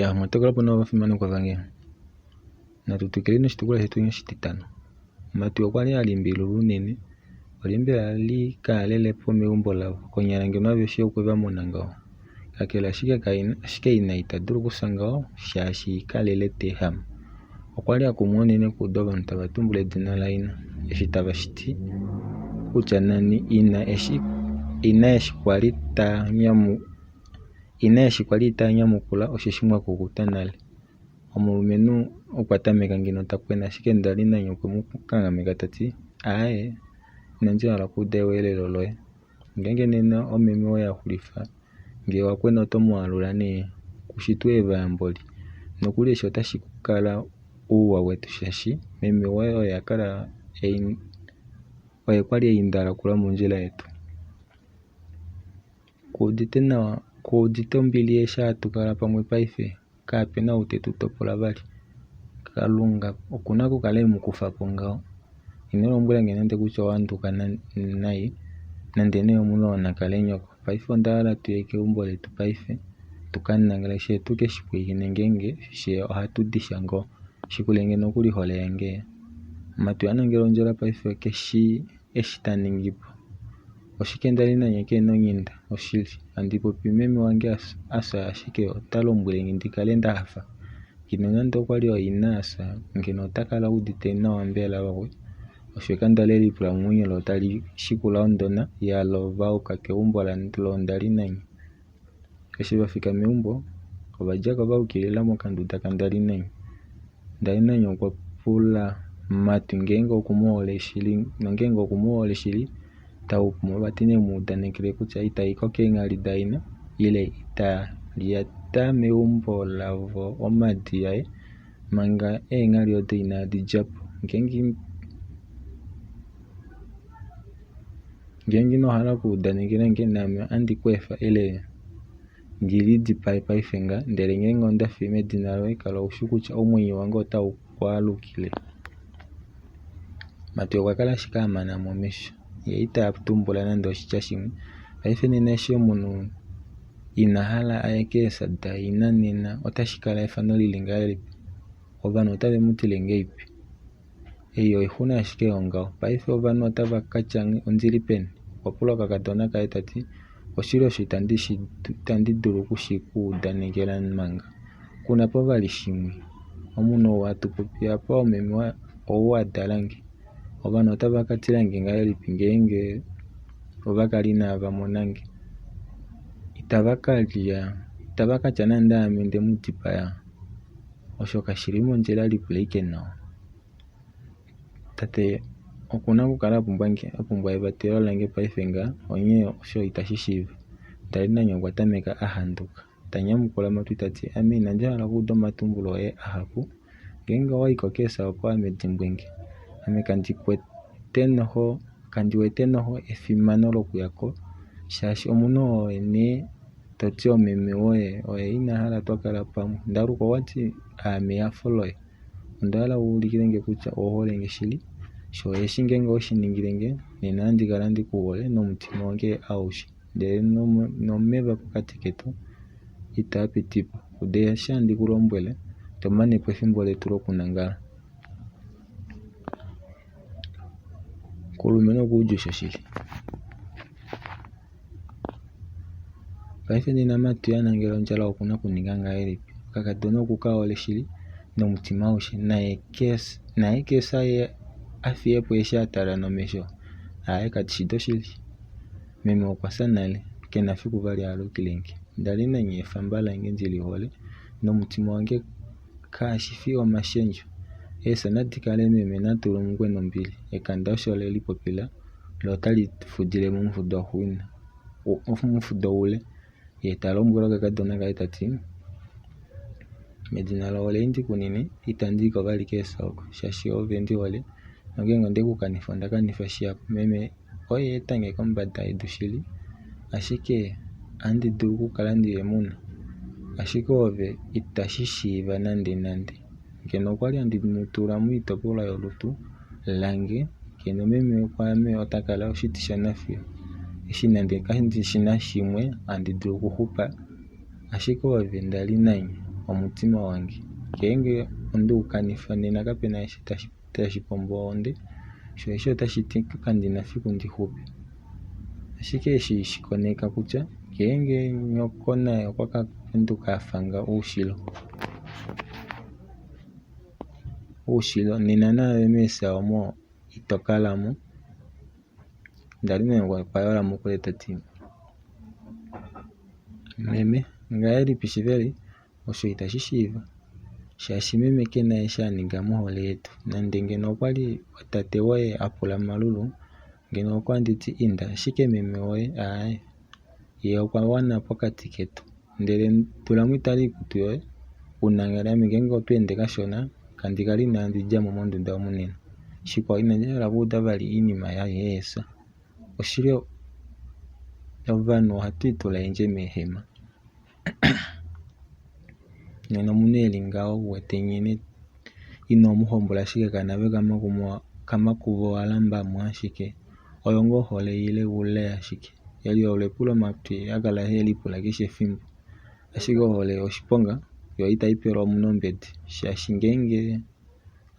Ya, mwatokela po nawa ovafimanekwa vange. Natu twikileni noshitukulwa shetu oshititano. Matwi okwa li a limbililwa unene. Olye mbela a li kaalele po meumbo lavo? Konyala ngeno aveshe okwe va mona ngaho. Kakele ashike kaina, ashike ina ita dulu okufya ngaho shaashi ka lele ta ehama. Okwa li a kumwa unene okuuda ovanhu tava tumbula edina laina eshi tava shiti kutya nani ina eshi ina eshi kwa li ta nyamu Ina eshi kwali ita nyamukula osheshi mwa kukuta nale. Omulumenhu okwa tameka ngeno ta kwena ashike Ndalinanyi okwe mu kanghameka ta ti, Aaye, inandi hala okuuda eweelelo loye. Ngeenge nena omeme woye a xulifa, ngee wa kwena oto mu alula nee? Kushi tuu evaya mboli? Nokuli eshi otashi kala ouwa wetu shaashi meme woye oye a kala oye kwali einda lakula mondjila yetu. Ku udite nawa, ku udite ombili eshi hatu kala pamwe paife? Kape na ou te tu topola vali. Kalunga oku na okukala e mu kufa po ngaho. Ino lombwela nge nande kutya owa handuka nai, nande nee omunhu oo na kale nyoko. Paife onda hala tu ye keumbo letu paife tu ka nangale fye tu ke shi pwilikine ngeenge fye ohatu di sha ngoo. Shikule nge nokuli hole yange. Matwi a nangela ondjala paife ke shii eshi ta ningi po. Oshike nda li nanye kehe na onghenda? Oshili, handi popi meme wange a fya ashike ota lombwele nge ndi kale nda hafa. Ngeno nande okwa li oina a fya, ngeno ota kala udite nawa mbela? Osho ekanda le lipula momwenyo lo tali shikula ondona yalo va yuka keumbo looNdalinanye. Eshi va fika meumbo, ova dja ko va yukilila mokanduda kaNdalinanye. Ndalinanye okwa pula Matwi ngeenge oku mu hole shili nongeenge oku mu hole shili, Taukumo vati ne mu udanekele kutya ita i ko keenghali daina ile ita lyata meumbo lavo omhadi yaye manga eenghali odo inadi dja po. Ngeenge Ngeenge ino hala okuudanekela nge, naame ohandi ku efa ile ndi lidipae paife nga, ndele ngeenge onda fi medina loye, kala u shi kutya omwenyo wange otau ku alukile. Mateo okwa kala ashike a mana mo omesho, ye ita tumbula nande oshitya shimwe. Paife nena eshi omunhu ina hala a ye keefya daina nena, otashi kala efano li li ngahelipi? Ovanhu otave mu tile ngahelipi? Ei oixuna ashike yongaho. Paife ovanhu otava ka tya ondi li peni? Okwa pula okakadona kaye ta ti, Oshili osho itandi dulu oku shi ku udanekela manga. Ku na po vali shimwe? Omunhu ou hatu popi apa omeme ou a dala nge. Ovanhu otava ka tila nge ngahelipi ngeenge ova kala inava mona nge? Itava ka lya, itava ka tya nande aame nde mu dipaya? Osho kashi li mondjila lipula ashike nawa. Tate oku na okukala a pumbwa nge, a pumbwa evatelo lange paife ngaha, onghee osho itashi shiiva. Ndalinanya okwa tameka a handuka, ta nyamukula Matwi ta ti, Ame inandi hala okuuda omatumbulo oye ahapu. Ngeenge owa i ko keefya oko ame dimbwe nge. Ame kandi kwete noho, kandi wete noho efimano lokuya ko, shaashi omunhu oo nee to ti omeme woye oye ina hala twa kala pamwe. Ndaluka owa ti aame ehafo loye. Onda hala wu ulikile nge kutya owu hole nge shili. Sho eshi ngeenge owe shi ningile nge, nena ohandi kala ndi ku hole nomutima wange aushe. Ndele nomeva pokati ketu itaa piti po. Uda eshi handi ku lombwele, to mane po efimbo letu lokunangala. Kulumenhu okuudju shoshili. Paife nena Matu yaNangela ondjala oku na okuninga ngahelipi? Okakadona oku ka hole shili nomutima aushe. Naye keefya ye a fiye po eshi a tala nomesho? Aaye kashi shi doshili. Meme okwa fya nale, ke na fiku vali a alukile nge. Onda li nanye efamba lange ndi li hole nomutima wange kashi fi omashendjo. Eefya nadi kale meme na tulumukwe nombili, Ekanda osho le lipopila lo otali fudile momufudo waxuuninwa, omufudo ule. Ye ta lombwele okakadona kaye ta ti, Medina lohole ei ndi ku nine, itandi i ko vali keefya oko, shaashi ove ndi hole, nongeenge onde ku kanifa onda kanifa shihapu. Meme oye a eta nge kombada yedu shili, ashike ohandi dulu okukala ndi he mu na. Ashike ove itashi shiiva nandenande. Ngeno okwa li handi mu tula moitopolwa yolutu lange, ngeno meme kwaame ota kala oshiti shanafiyo. Eshi nande kandi shi na shimwe handi dulu okuxupa, ashike ove nda li nanye. Omutima wange. Ngeenge onde u kanifa nena kape na eshi tashi pombo ohonde, sho eshi otashi ti kandi na fiku ndi xupe. Ashike eshi shi koneka kutya ngeenge nyoko naye okwa ka penduka a fanga oushilo, oushilo nena naave meefya omo ito kala mo. Ndalimoyongo okwa yola mokule ta ti, Meme, ngahelipi shiveli? Osho itashi shiiva, shaashi meme ke na eshi a ninga mohole yetu. Nande ngeno okwa li otate woye a pula Malulu, ngeno okwandi ti inda, ashike meme woye aaye, ye okwa wana pokati ketu. Ndele tula mo itale oikutu yoye u nangale, ame ngeenge oto ende kashona kandi kala inaandi dja mo monduda omu nena. Shikwao inandi hala okuuda vali oinima yayeesa. Oshili ovanhu ohatu itula eendje meehema. Nena omunhu e li ngaho wu wete nghene ino mu hombola ashike kanave kamakuva owa lamba mo ashike, oyo ngoo ohole ile oulai ashike? Eli olo epulo Matwi a kala he lipula keshe efimbo. Ashike ohole oshiponga, yo itayi pelwa omunhu ombedi, shaashi ngeenge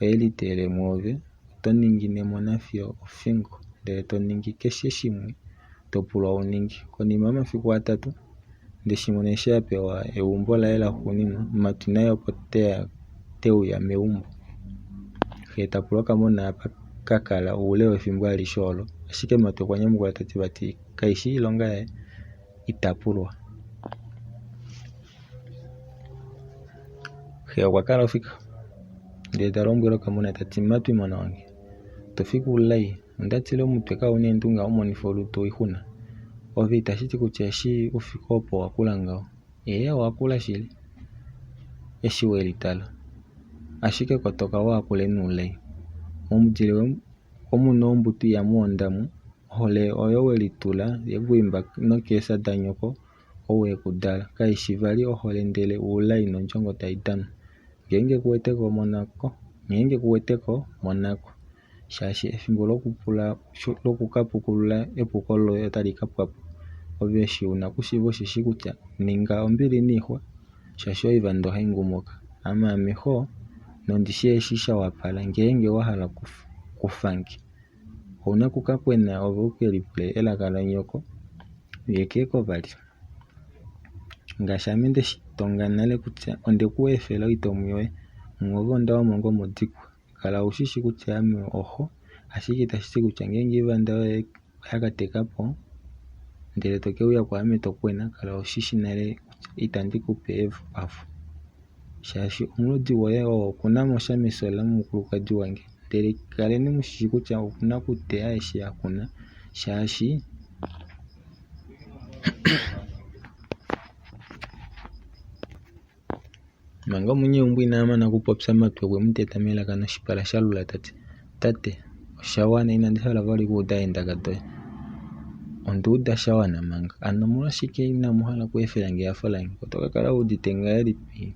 oye liteele mwoove, oto ningine mo nafiyo ofingo, ndele to ningi keshe shimwe to pulwa wu ninge. Konima yomafiku atatu, Ndeshimona eshi a pewa eumbo laye laxuuninwa, Matwi naye opo te uya meumbo. Xe ta pula okamona apa ka kala oule wefimbo alishe olo, ashike Matwi okwa nyamukula ta ti vati kaishi oilonga yaye, ita pulwa. Xe okwa kala ofika ndele ta lombwele okamona ta ti, Matwi mona wange, to fi koulai, onda tile omutwe kau na eendunge ohau monifa olutu oixuna. Ove itashi ti kutya eshi u fike opo owa kula ngaho. Ee, owa kula shili eshi we litala, ashike kotoka waa kule noulai. Momudile omu na ombuto ihamu hondamwa. Ohole oyo we litula ye ku imba nokeefya danyoko ou e ku dala, kai shi vali ohole ndele oulai nondjongo tai danwa. Ngeenge ku wete ko mona ko, ngeenge ku wete ko mona ko, shaashi efimbo loku ka pukulula epuko loye otali ka pwa po. Ove eshi u na okushiiva osheshi kutya ninga ombili noixwa shaashi oivando ohai ngumuka. Ame aame xo nondi shii eshi sha wapala ngeenge wa hala okufa nge. Ou na oku ka kwena ove u ke lipule elaka lanyoko ye ke ko vali. Ngaashi ame nde shi tonga nale kutya onde ku efela oitomo yoye, mwoove onda wamo ngoo modikwa. Kala u shi shi kutya ame oxo, ashike itashi ti kutya ngeenge oivanda yoye oya ka teka po ndele to ke uya kwaame to kwena, kala u shi shi nale kutya itandi ku pe ekwafo. Shaashi omulodi woye oo oku na mo sha mefyo lomukulukadi wange. Ndele kaleni mu shi shi kutya oku na okuteya eshi a kuna, shaashi Manga omunyeumbo inaa mana okupopya Matwi okwe mu teta melaka noshipala sha lula ta ti, Tate, osha wana inandi hala vali okuuda eendaka doye. Onda uda sha wana manga. Hano omolwashike inamu hala okweefela nge ehafo lange? Oto ka kala u udite ngahelipi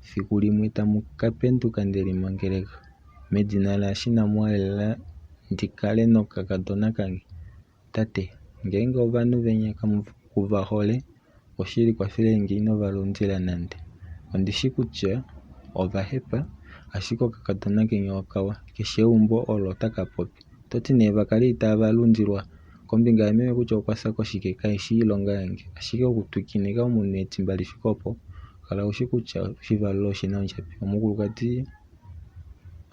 fiku limwe tamu ka penduka nde limangeleka medina laashi inamu halelela ndi kale nokakadona kange? Tate, ngeenge ovanhu venya ku va hole, oshili kwafelei nge ino va lundila nande. Ondi shi kutya ova hepa, ashike okakadona kenya okawa. Keshe eumbo olo otaka popi. Oto ti nee va kale itava lundilwa? Kombinga yameme kutya okwa fya koshike kaishi oilonga yange, ashike okutwikineka omunhu etimba li fike opo, kala ushi kutya oshivalelo oshi na ondjabi. Omukulukadi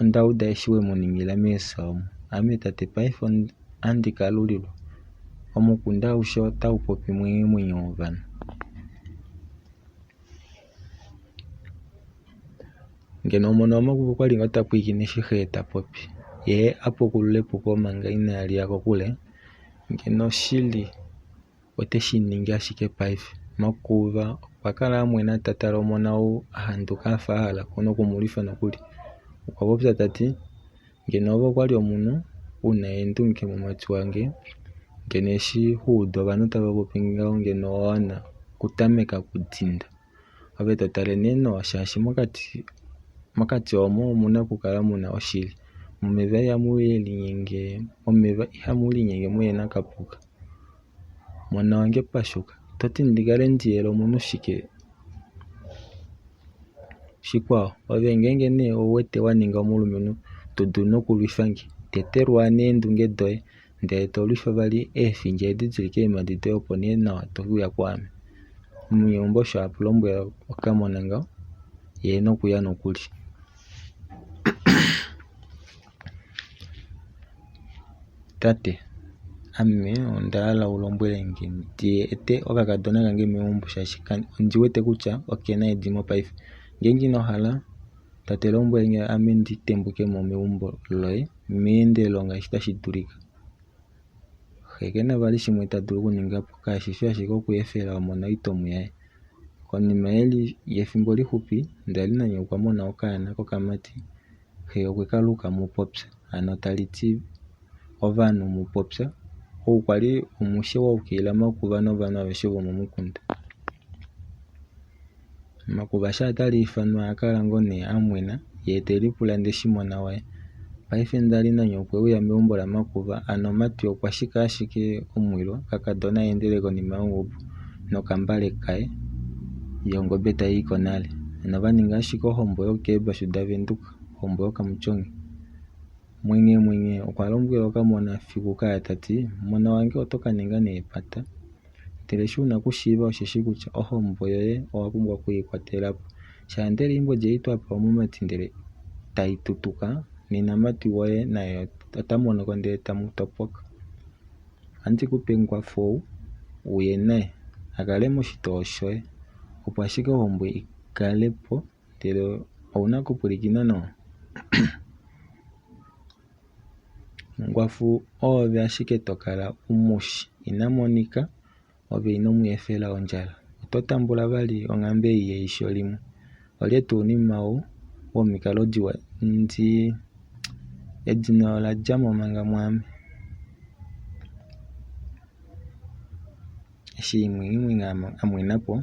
onda uda eshi we mu ningila meefya omo. Ame tate paife ohandi ka lulilwa. Omukunda aushe otau popi mwenyemwenye wovanhu. Ngeno omona waMakuva okwa li ngoo ta pwilikine eshi xe ta popi, ye a pukulule epuko manga inali ya kokule, ngeno oshili ote shi ningi ashike paife. Makuva okwa kala a mwena ta tale omona ou a handuka a fa a hala noku mu lwifa nokuli. Okwa popya ta ti, Ngeno ove okwa li omunhu u na eendunge mumati wange, ngeno eshi ho udu ovanhu tava popi ngaho ngeno owa wana okutameka okudinda. Ove to tale nee nawa shaashi mokati omo omu na okukala mu na oshili. Momeva ihamu linyenge muye nakapuka. Mona wange pashuka, to ti ndi kale ndi yele omunhu shike? Shikwao, ove ngeenge nee ou wete wa ninga omulumenhu to dulu nokulwifa nge, tete lwa neendunge doye, ndele to lwifa vali eefindja edi di li keemhadi doye opo nee nawa to uya kwaame. Omunyeumbo osho a lombwela okamona ngaho, ye nokuya nokuli. Tate, ame onda hala u lombwele nge ndi ete okakadona kange meumbo shaashi ondi wete kutya oke na edimo paife. Ngeenge ino hala, tate lombwele nge ame ndi tembuke mo meumbo loye meendelelo ngaashi tashi dulika. Xe ke na vali shimwe ta dulu okuninga po kashi fi ashike okweefela omona oitomo yaye. Konima yefimbo lixupi, Ndalinanye okwa mona okaana kokamati. Xe okwe ka luka Mupopya, hano tali ti ovanhu Mupopya. Ou kwa li omushe wa ukilila makuva novanhu aveshe vomomukunda. Makuva shaa tali ifanwa oha kala ngoo nee a mwena yee te lipula ndeshimona waye. Paife Ndalinanye okwe uya meumbo laMakuva hano Mati okwa shika ashike omwilwa, kakadona a endele konima yongubu nokambale kaye yee ongobe tai i konale. Hano va ninga ashike ohombo yokeebashu daVenduka, ohombo yokamutyonge. Mwenyemwenye okwa lombwela okamona fiku kaya ta ti, Mona wange oto ka ninga nee epata, ndele eshi u na okushiiva osheshi kutya ohombo yoye owa pumbwa oku i kwatela po. Shaa ndele oimbodi ei twa pa omumati ndele tai tutuka, nena mati woye naye ota mono ko ndele tamu topoka. Ohandi ku pe Ngwafo ou, uye naye a kale moshitoo shoye, opo ashike ohombo i kale po ndele ou na okupwilikina nawa. Ngwafu oove ashike to kala u mu shi, ina monika, ove ino mu efela ondjala. Oto tambula vali onghambe ei yeisho limwe. Olye tuu nima ou womikalo diwa ndi edina ola dja mo manga mwaame. Eshi Imwengimwenge a mwena po,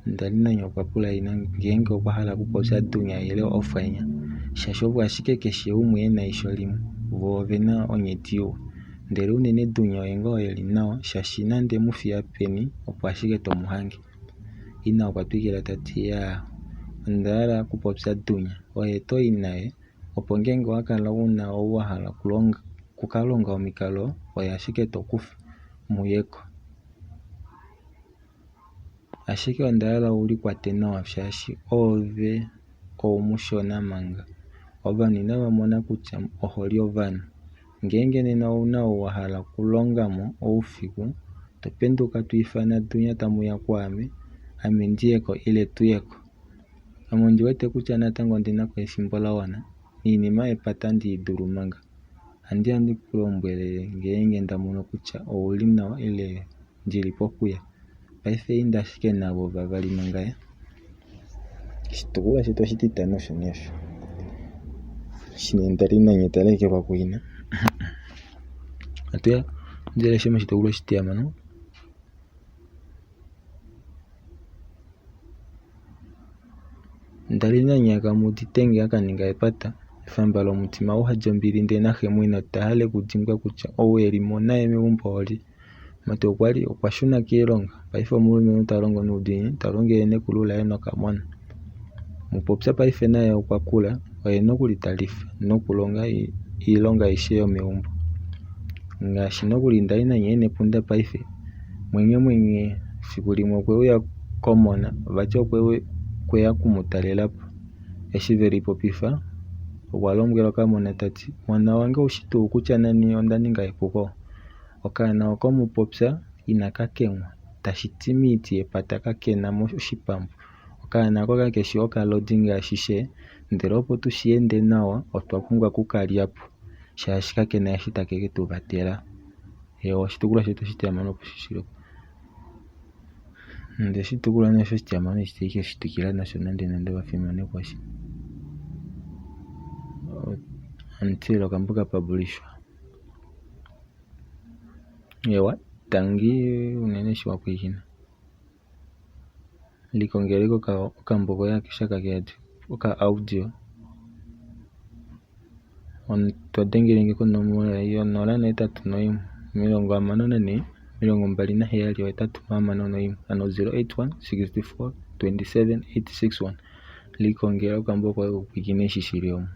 Ndalinanya okwa pula ina ngeenge okwa hala okupopya Dunya ile Ofwanya, shaashi ovo ashike keshe umwe e na eisho limwe, vo ove na onyeti iwa. Ndele unene Dunya oye ngoo e li nawa shaashi nande mu fiya peni opo ashike to mu hange. Ina okwa twikila ta ti, Iyaa, onda hala okupopya Dunya, oye to i naye opo ngeenge owa kala u na ou wa hala oku ka longa omikalo oye ashike to kufa mu ye ko. Ashike onda hala u likwate nawa shaashi oove oumushona manga. Ovanhu inava mona kutya oho li ovanhu. Ngeenge nena ou na ou wa hala okulonga mo oufiku, to penduka to ifana Dunya tamu ya kwaame, ame ndi ye ko ile tu ye ko. Ame ondi wete kutya natango ondi na ko efimbo la wana, noinima yepata andi i dulu manga. Ohandi ya ndi ku lombwele ngeenge nda mono kutya ou li nawa ile ndi li pokuya. Paife inda ashike navo vavali manga ye. Oshitukulwa shetu oshititano osho nee osho. Eshi nee nda li nanye kuina. Atuya ndi leshe moshitukulwa oshitihamano. Ndalinanya Kamuditenge a ka ninga epata, efamba lomutima ou hadi ombili ndee naxe mwene ta hale okudimbwa kutya ou e li mo naye meumbo olye. Mati okwa li okwa shuna kiilonga, paife omulumenhu ta longo noudiinini, ta longele nekulu laye nokamona. Mupopya paife naye okwa kula, oye nokuli ta lifa nokulonga oilonga aishe yomeumbo. Ngaashi nokuli Ndalinanya e nepunda paife, mwenyemwenye fiku limwe okwe uya komona, vati okwe ya oku mu talela po. Eshi ve lipopifa, okwa lombwela okamona ta ti, Mona wange oushi tuu kutya nani onda ninga epuko? Okaana okomupopya inaka kenghwa, tashi ti moiti yepata kake na mo oshipambu. Okaana oko kakeshi okalodi ngaashi xe, ndele opo tu shi ende nawa otwa pumbwa oku ka lya po shaashi kake na eshi take ke tu vatela. Eewa, oshitukulwa shetu oshitihamano opo shi shile po. Ndele oshitukulwa nee oshitihamano eshi ke shi twikila nasho nande nande ovafimanekwa eshi. Until okambo ka publishwa. Eewa, tangi unene eshi wa pwilikina. Likongeleko okambo koye akeshe aka keyadi oka audio. To dengele nge konomola ei 081 64 27 861 hano 081 64 27 861. Likongela okambo koye kokupwilikina eshi shili omu.